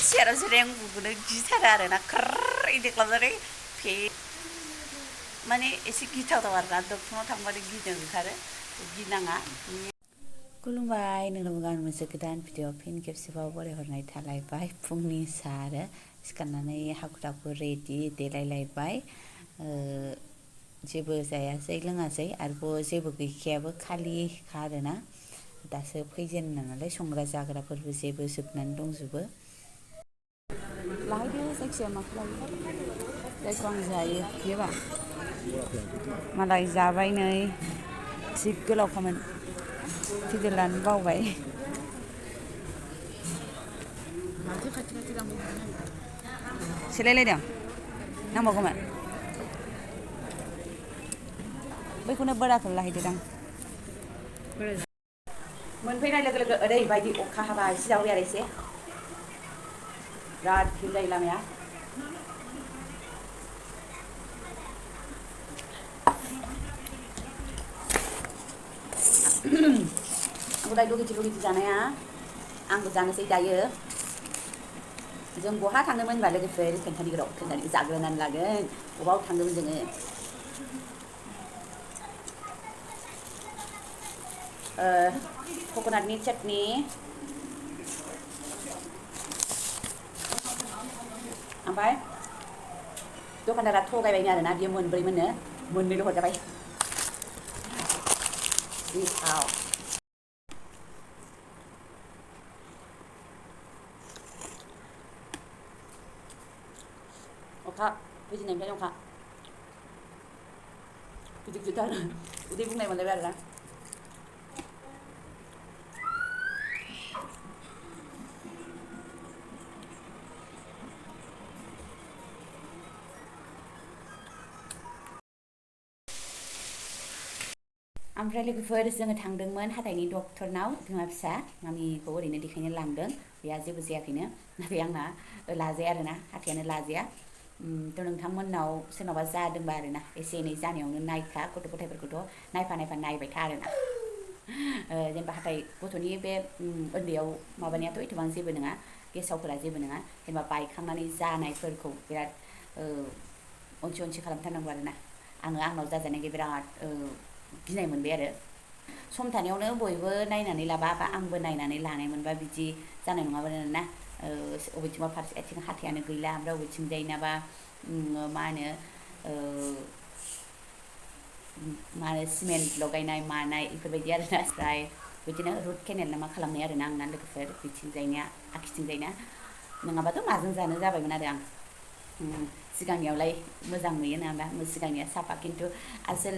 सियाराव जिरायना उन्दुनो गिथारो आरोना खोर इदि खालामनानै फे माने एसे गिथावथाव आरोना डक्टरनाव थांबानो गिनो ओंखारो गिनाङा खुलुमबाय नोंनाव गान मोनसे गोदान भिडिअ फिन खेबसेबाव बरायहरनाय थालायबाय फुंनि सा आरो सिखारनानै हाखु दाखु रेडि देलायलायबाय जेबो जायासै लोङासै आरोबाव जेबो गैखायाबो खालिखा आरोना दासो फैजेननो नालाय संग्रा जाग्राफोरबो जेबो जोबनानै दंजोबो लाहैदो जायखिजाया माखौ लायो जायखौ आं जायो बेबा मालाय जाबाय नै जि गोलावखामोन भिडिअ लानो बावबाय सेलायलायदों नांबावगौमोन बैखौनो बोराखौ लाहैदोदां मोनफैनाय लोगो लोगो ओरैबायदि अखा हाबाय एसे जावबाय आरो एसे बिराद भिर जायो लामाया आंबो दायो लुगैथि जानाया आंबो जानोसै दायो जों बहा थांदोंमोन होनबा लोगोफोर खोन्थानि जाग्रोनानै लागोन बबाव थांदोंमोन जोङो कक'नाटनि चाटनि ओमफ्राय दखानदारा थगायबायनो आरोना बियो मोनब्रैमोननो मोननैल' हरजाबाय गोथाव अखा फैजेननायनिफ्रायनो अखा गिदिर गिदिरथार उदै बुंनाय मोनलायबाय आरोना ओमफ्राय लोगोफोर जोङो थांदोंमोन हाथाइनि डक्टरनाव बिमा फिसा मामिखौ ओरैनो देखायनो लांदों बेहा जेबो जायाखैनो नाथाय आंना लाजाया आरोना हाथायानो लाजाया थ' नोंथांमोननाव सोरनावबा जादोंबा आरोना एसे एनै जानायावनो नायखा गथ' गथायफोरखौथ' नायफा नायबाय था आरोना जेनेबा हाथाइ गथ'नि बे उन्दैयाव माबानायाथ' एथबां जेबो नङा गेसावफोरा जेबो नङा जेनेबा बायखांनानै जानायफोरखौ बिराद अनसि खालामथारनांगौ आरोना आंनाव जाजानायखाय बिराद गिनाय मोनबाय आरो सम थानायावनो बयबो नायनानै लाबा बा आंबो नायनानै लानाय मोनबा बिदि जानाय नङामोन आरोना बबेथिंबा फारसे आथिं हाथायानो गैला ओमफ्राय बबेथिंजायनाबा मा होनो सिमेन्ट लगायनाय मानाय बेफोरबायदि आरोना ओमफ्राय बिदिनो रुट केनेल ना मा खालामनाय आरोना आंना लोगोफोर बिथिंजायनिया आखिथिंजायना नङाबाथ' माजों जानो जाबायमोन आरो आं सिगांनियावलाय मोजां नुयो नङा होनबा सिगांनिया साफा खिन्थु आसोल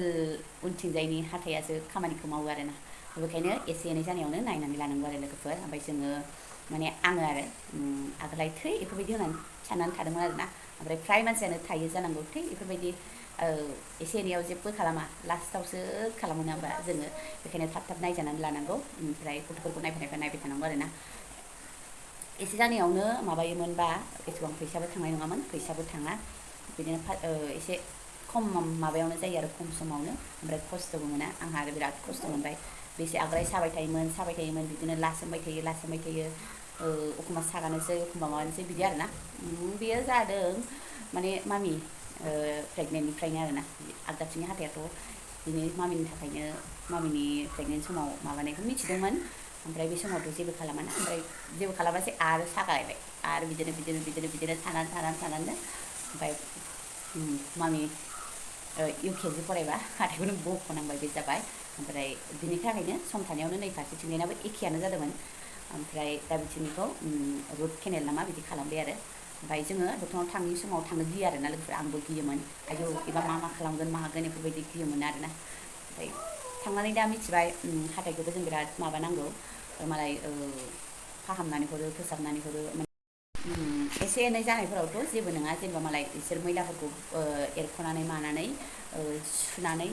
उनथिंजायनि हाथायासो खामानिखौ मावो आरोना बेखायनो एसे एनै जानायावनो नायनानै लानांगौ आरो लोगोफोर ओमफ्राय जोङो माने आङो आरो आगोलहाय थै बेफोरबायदि होनानै साननानै थादोंमोन आरोना ओमफ्राय फ्राय मानसियानो थायो जानांगौ थै बेफोरबायदि एसे एनैयाव जेबो खालामा लास्टावसो खालामो नङा होमबा जोङो बेखायनो थाब थाब नायजानानै लानांगौ ओमफ्राय गथ'फोरखौ नायबाय थानांगौ आरोना एसे जानायावनो माबायोमोनबा एसेबां फैसाबो थांनाय नङामोन फैसाबो थाङा बिदिनो एसे खम माबायावनो जायो आरो खम समावनो ओमफ्राय खस्थ'बो मोना आंहा आरो बिराद खस्थ' मोनबाय बेसे आगोलाय साबाय थायोमोन बिदिनो लासोमबाय थायो एखमबा सागानोसै एखमबा माबानोसै बिदि आरोना बेयो जादों माने मामि प्रेगनेन्टनिफ्रायनो आरोना आगदाथिंनि हाथायाथ' बिनि मामिनि थाखायनो मामिनि प्रेगनेन्ट समाव माबानायखौ मिथिदोंमोन ओमफ्राय बे समावथ' जेबो खालामाना ओमफ्राय जेबो खालामासै आरो सागायबाय आरो बिदिनो थानानै ओमफ्राय मामि UKG फरायबा हाथाइखौनो बख'नांबाय बे जाबाय ओमफ्राय बिनि थाखायनो सम थानायावनो नै फारसेथिंजायनाबो एखेयानो जादोंमोन ओमफ्राय दा बिथिंनिखौ रुट केनेल नामा बिदि खालामबाय आरो ओमफ्राय जोङो डक्टरनाव थांनाय समाव थांनो गियो आरोना लोगोफोर आंबो गियोमोन आयौ एबा मा खालामगोन मागोन बेफोरबायदि गियोमोन आरोना ओमफ्राय थांनानै दा मिथिबाय हाथाइखौबो जों बिराद माबानांगौ मालाय फाहामनानै हरो फोसाबनानै हरो एसे एनै जानायफोरावथ' जेबो नङा जेनेबा मालाय बिसोर मैलाफोरखौ एरख'नानै मानानै सुनानै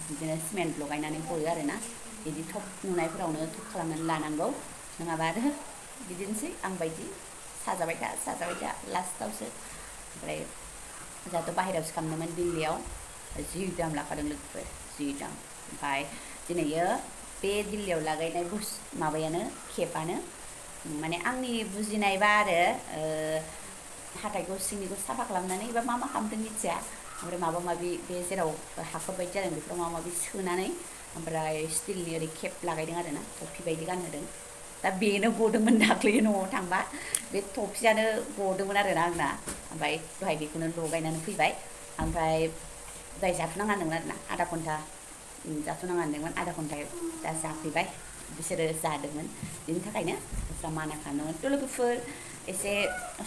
बिदिनो सिमेन्ट लगायनानै हरो आरोना बिदि थब नुनायफोरावनो थब खालामनानै लानांगौ नङाबा आरो बिदिनोसै आंबायदि साजाबाय था लास्टावसो ओमफ्राय जोंहाथ' बाहेरायावसो खालामदोंमोन दिल्लीयाव जि दाम लाखादों लोगोफोर जि दाम ओमफ्राय दिनैयो बे दिल्लीयाव लागायनाय माबायानो केपानो माने आंनि बुजिनायबा आरो हाथाइखौ सिंनिखौ साफा खालामनानै बा मा खालामदों मिथिया ओमफ्राय माबा माबि बे जेराव हाखर बायदि जादों बेफोराव माबा माबि सोनानै ओमफ्राय स्टिलनि ओरै केप लागायदों आरो ना टफि बायदि गानहोदों दा बेनो गदोंमोन दाख्लै न'आव थांबा बे टफियानो गदोंमोन आरोना आंना ओमफ्राय दहाय बेखौनो लगायनानै फैबाय ओमफ्राय दहाय जाथ'नाङा होनदोंमोन आरोना आधा घन्टा जाथ'नाङा होनदोंमोन आधा घन्टायाव दा जाफैबाय बिसोरो जादोंमोन बिनि थाखायनो दस्रा माना खालामदोंमोन थ' लोगोफोर एसे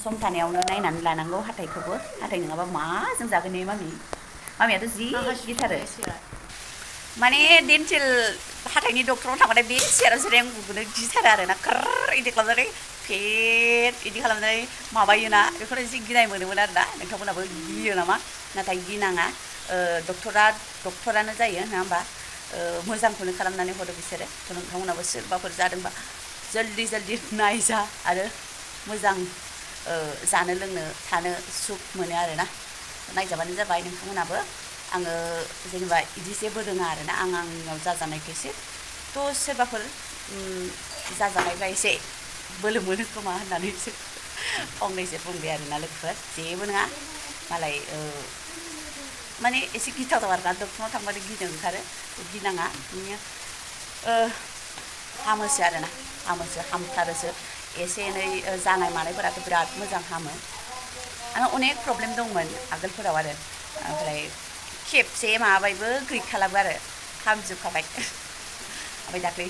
सम थानायावनो नायनानै लानांगौ हाथाइखौबो हाथाइ नङाबा माजों जागोन ने मामियाथ' जि गिथारो माने डेन्टेल हाथाइनि डक्टराव थांबाथाय बे सियाराव जिरायना आंखौनो गिथारो आरो ना खोर इदि खालामनानै फेट इदि खालामनानै माबायोना बेखौनो एसे गिनाय मोनोमोन आरो ना नोंथांमोनहाबो गियो नामा नाथाय गिनाङा डक्टरानो जायो नङा होमबा मोजांखौनो खालामनानै हरो बिसोरो नोंथांमोनाबो सोरबाफोर जादोंबा जल्दि नायजा आरो मोजां जानो लोंनो थानो सुख मोनो आरोना नायजाबानो जाबाय नोंथांमोनाबो आङो जेनेबा इदि जेबो रोङा आरोना आंनियाव जाजानायखायसो थ' सोरबाफोर जाजानायबा एसे बोलो मोनो खोमा होननानैसो फंनैसो बुंबाय आरोना लोगोफोर जेबो नङा मालाय माने एसे गिथावथाव आरोना डक्टरनाव थांबानो गिनो ओंखारो गिनाङा नोङो हामोसो आरोना हामथारोसो एसे एनै जानाय मानायफोराथ' बिराद मोजां हामो आंहा अनेक प्रब्लेम दंमोन आगोलफोराव आरो ओमफ्राय खेबसे माबाबायबो गैखालाबो आरो हामजोबखाबाय ओमफ्राय दाख्लै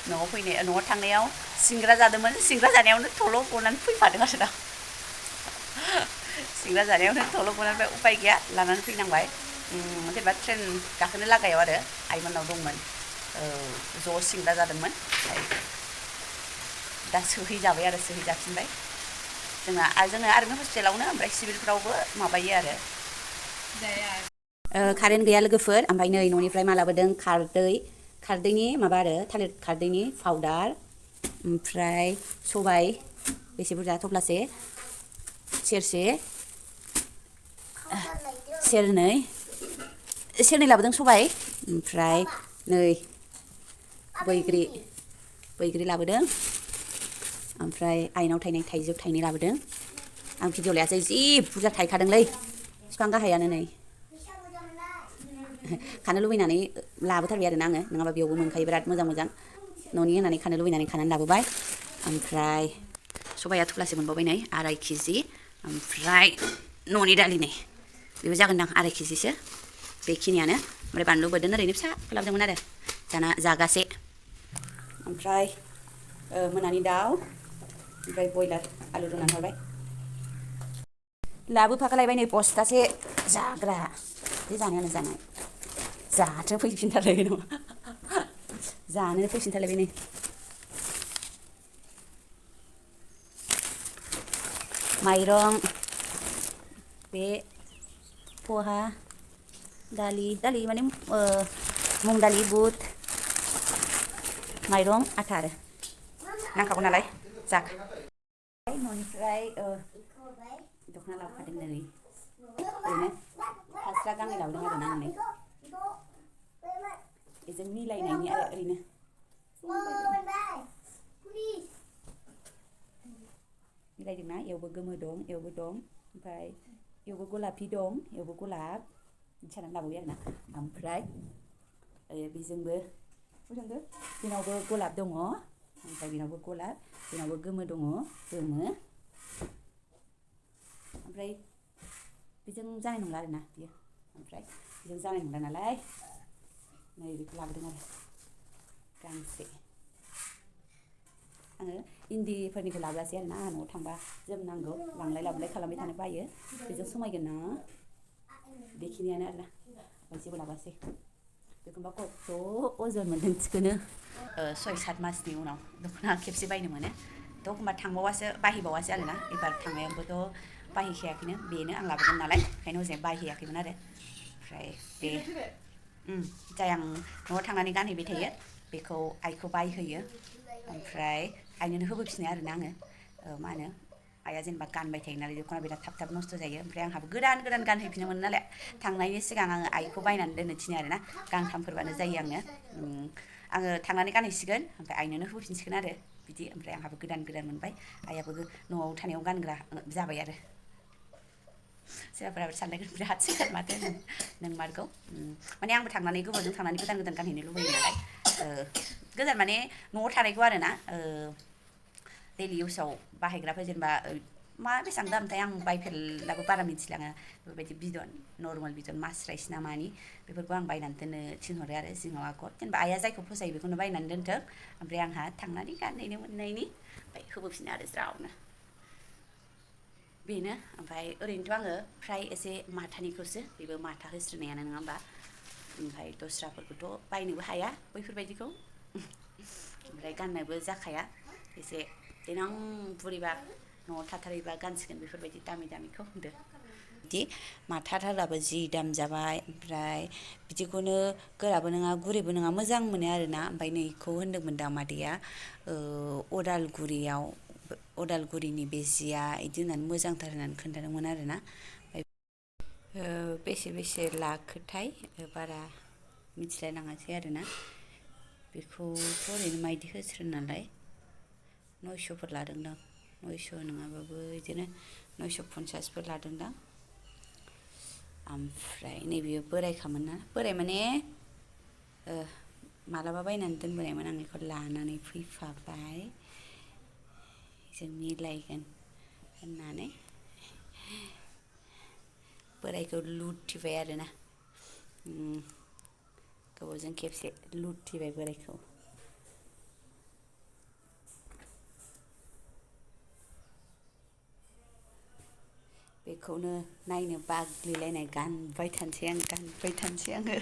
न'आव थांनायाव सिंग्रा जादोंमोन सिंग्रा जानायावनो थल' गनानै फैफादों आरोना सिंग्रा जानायावनो थल' गनानै उपाय गैया लानानै फैनांबाय जेनेबा ट्रेन गाखोनो लागायाव आरो आइमोननाव दंमोन ज' सिंग्रा जादोंमोन दा सोहैजाबाय आरो सोहैजाफिनबाय जोङो आर्मि हस्पिटालावनो ओमफ्राय सिभिलफ्रावबो माबायो आरो कारेन्ट गैया लोगोफोर ओमफ्राय नै न'निफ्राय मा लाबोदों खारदैनि माबा आरो थालिर खारदैनि पाउदार ओमफ्राय सबाय बेसे बुरजा थफ्लासे सेरनै लाबोदों सबाय ओमफ्राय नै बैग्रि लाबोदों ओमफ्राय आइनाव थाइजौ थाइनै लाबोदों आं भिडिअ लायासै जि बुरजा थाइखादोंलै बिफां गाहायानो नै खानो लुबैनानै लाबोथारबाय आरोना आङो नङाबा बेयावबो मोनखायो बिराद मोजां न'नि होननानै खानो लुबैनानै खानानै लाबोबाय ओमफ्राय सबाया थुख्लासे मोनबावबाय नै 2.5 केजि ओमफ्राय न'नि दालि नै बेबो जागोनदां 2.5 केजिसो बेखिनियानो ओमफ्राय बानलु बोरदोन ओरैनो फिसा लाबोदोंमोन आरो जागासे ओमफ्राय मोनानि दाउ ओमफ्राय बयलार आलु रुनानै हरबाय लाबोफाखालायबाय नै बस्थासे जाग्रा बे जानायानो जानाय जानो फैफिनथारलायबाय नामा जानो फैफिनथारलायबाय नै माइरं बे पहा दालि माने मुग दालि बुट माइरं आटा आरो नांखागौ नालाय न'निफ्राय दख'ना लाबोखादों नै ओरैनो फास्रा गांनै लाबोदों आरोना आं नै बेजों मिलायनायनि आरो ओरैनो मिलायदोंना एवबो गोमो दं एवबो दं ओमफ्राय एवबो गलाफि दं एवबो गलाब बिदि सानानै लाबोबाय आरोना ओमफ्राय बेजोंबो बेनावबो गलाब दङ ओमफ्राय बेनावबो गलाब बेनावबो गोमो दङ गोमो ओमफ्राय बेजों जानाय नंला आरोना बियो ओमफ्राय बेजों जानाय नंला नालाय नै बेखौ लाबोदों आरो गांसे आङो इन्दिफोरनिखौ लाबोआसै आरोना आंहा न'आव थांबा जोमनांगौ लांलाय लाबोलाय खालामबाय थानो बायो बेजों समायगोन ना बेखिनियानो आरोना जेबो लाबोआसै बेखौबा खथ' अजन मोन्दों थिखोनो 6-7 मासनि उनाव दख'ना खेबसे बायनो मोनो थ' एखमबा थांबावासो बायहैबावासो आरोना एबार थांनायावबोथ' बायहैखायाखैनो बेनो आं लाबोदों नालाय ओंखायनो हजों बायहैयाखैमोन आरो ओमफ्राय बे जाय आं न'आव थांनानै गानहैबाय थायो बेखौ आइखौ बायहोयो ओमफ्राय आइनोनो होबोफिनो आरोना आङो मा होनो आइया जेनेबा गानबाय थायो नालाय दख'ना बिराद थाब नस्थ' जायो ओमफ्राय आंहाबो गोदान गानहैफिननो मोनो नालाय थांनायनि सिगां आङो आइखौ बायनानै दोननो थिनो आरोना गांथामफोरबानो जायो आङो थांनानै गानहैसिगोन ओमफ्राय आइनोनो होफिनसिगोन आरो बिदि ओमफ्राय आंहाबो गोदान मोनबाय आइयाबो न'आव थानायाव गानग्रा जाबाय आरो सोरबाफोरा सानदों बिराद सिखोन माथो नोंमारगौ माने आंबो थांनानै गोबावजों थांनानै गोदान गानहैनो लुबैयो नालाय गोदान माने न'आव थानायखौ आरो ना दैलि इउसाव बाहायग्राफोर जेनेबा मा बेसेबां दामथाय आं बायफेरलाबो बारा मिथिलाङा बेफोरबायदि बिदन नर्मेल बिदन मास्राइस ना मानि बेफोरखौ आं बायनानै दोननो थिनहरो आरो जिङाव आगर जेनेबा आइया जायखौ फसायो बेखौनो बायनानै दोनथों ओमफ्राय आंहा थांनानै गानहैनो मोननायनि ओमफ्राय होबोफिनो आरो ज्रावनो बेनो ओमफ्राय ओरैनोथ' आङो फ्राय एसे माथानिखौसो बेबो माथा होस्रोनायानो नङा होमबा ओमफ्राय दस्राफोरखौथ' बायनोबो हाया बैफोरबायदिखौ ओमफ्राय गाननोबो जाखाया एसे देनां बुरैबा न'आव थाथारैबा गानसिगोन बेफोरबायदि दामिखौ होनदो बिदि माथाथाराबो जि दाम जाबाय ओमफ्राय बिदिखौनो गोराबो नङा गुरैबो नङा मोजां मोनो आरोना ओमफ्राय नैखौ होनदोंमोन दा मादैया अदालगुरिनि बे जिया बिदि होननानै मोजांथार होननानै खोन्थादोंमोन आरोना बेसे लाखोथाय बारा मिथिलायलाङासै आरोना बेखौथ' ओरैनो माइदि होस्रो नालाय 900फोर लादोंदां 900 नङाबाबो बिदिनो 950फोर लादोंदां ओमफ्राय नैबेयो बोरायखामोन ना बोराय माने मालाबा बायनानै दोनबोनायमोन आं बेखौ लानानै फैफाबाय जों मिलायगोन होननानै बोरायखौ लुथिबाय आरोना गोबावजों खेबसे लुथिबाय बोरायखौ बेखौनो नायनो बाग्लिलायनाय गानबाय थानोसै आङो